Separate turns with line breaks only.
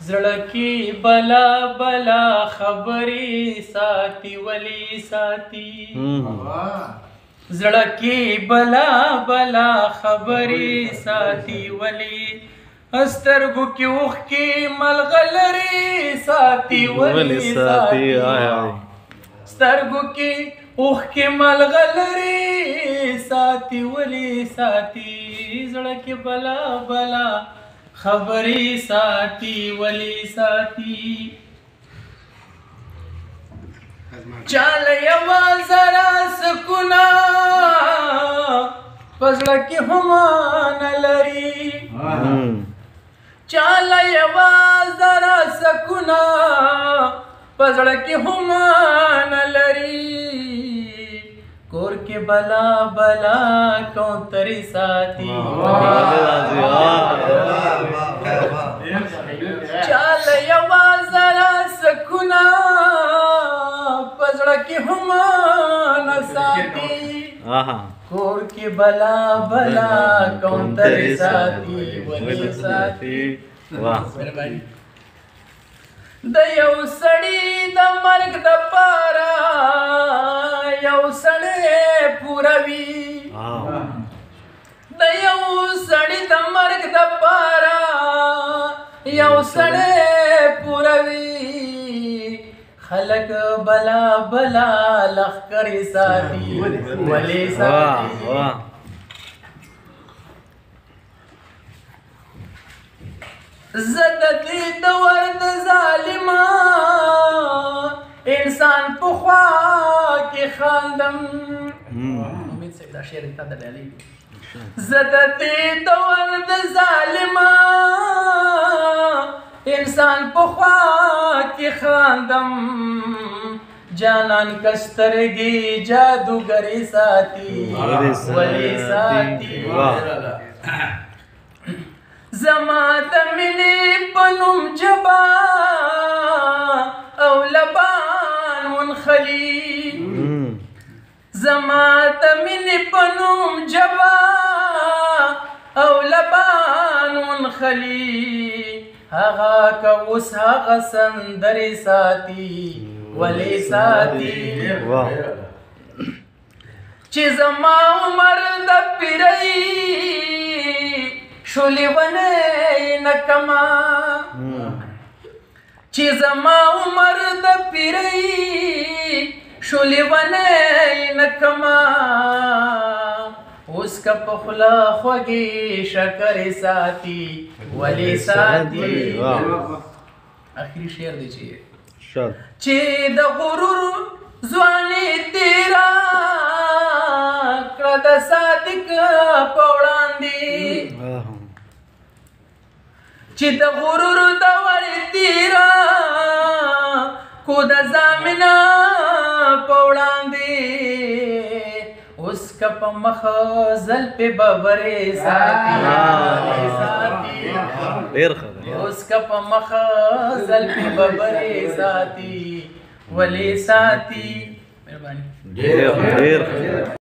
زړه کې بلا بلا خبرې ساتي ولې ساتي، زړه کې بلا بلا خبرې ساتي ولې، سترګو کې اوښکې ملغلرې ساتي ولې ساتي، سترګو کې اوښکې ملغلرې ساتي ولې ساتي، زړه کې بلا بلا خبرې ساتي ولې ساتي. چاله یوه ذره سکونه په زړه کې هم نه لري، چاله یوه ذره سکونه په زړه کې هم نه لري، کور کې بلا بلا کوترې ساتي، چاله یوه ذره سکونه په زړه کې هم نه ساتي، کور کې بلا بلا کوترې ساتي ولې ساتي. مهرباني. د یو سړي د مرګ د پاره یو سړی پوره وي، د یو سړي د مرګ د پاره یو سړی پوره وي، خلک بلا بلا لښکرې ساتي ولې ساتي. زه د دې دور د ظالما انسان په خوا کې خاندم، امید صاحب دا شعر تا ته ډالۍ. زه د دې دور د ظالما انسان په خوا کې خاندم، جانان کسترګې جادوګرې ساتي ولې ساتي. زما د مینې په نوم جبا او لبان ونخلي، زما د مینې په نوم جبا او لبان ونخلي، هغه که اوس هغه سندرې ساتي ولې ساتي. چې زما عمر د پیرۍ شولې ونه نه کما، چې زما عمر د پیرۍ شولې ونه نه کما، اوس که په خوله خوږې شکرې ساتي ولې ساتي. اخري شعر دی چې د غرور ځواني تېره کړه د صادق په وړاندې، چې د غرور د وړې تېره کو د زامنه په وړاندې، اوس که په مخ زلفې ببرې ساتي ساتي، اوس که په مخ زلفې ببرې ساتي ولې ساتي. مهرباني.
ډېر ښه.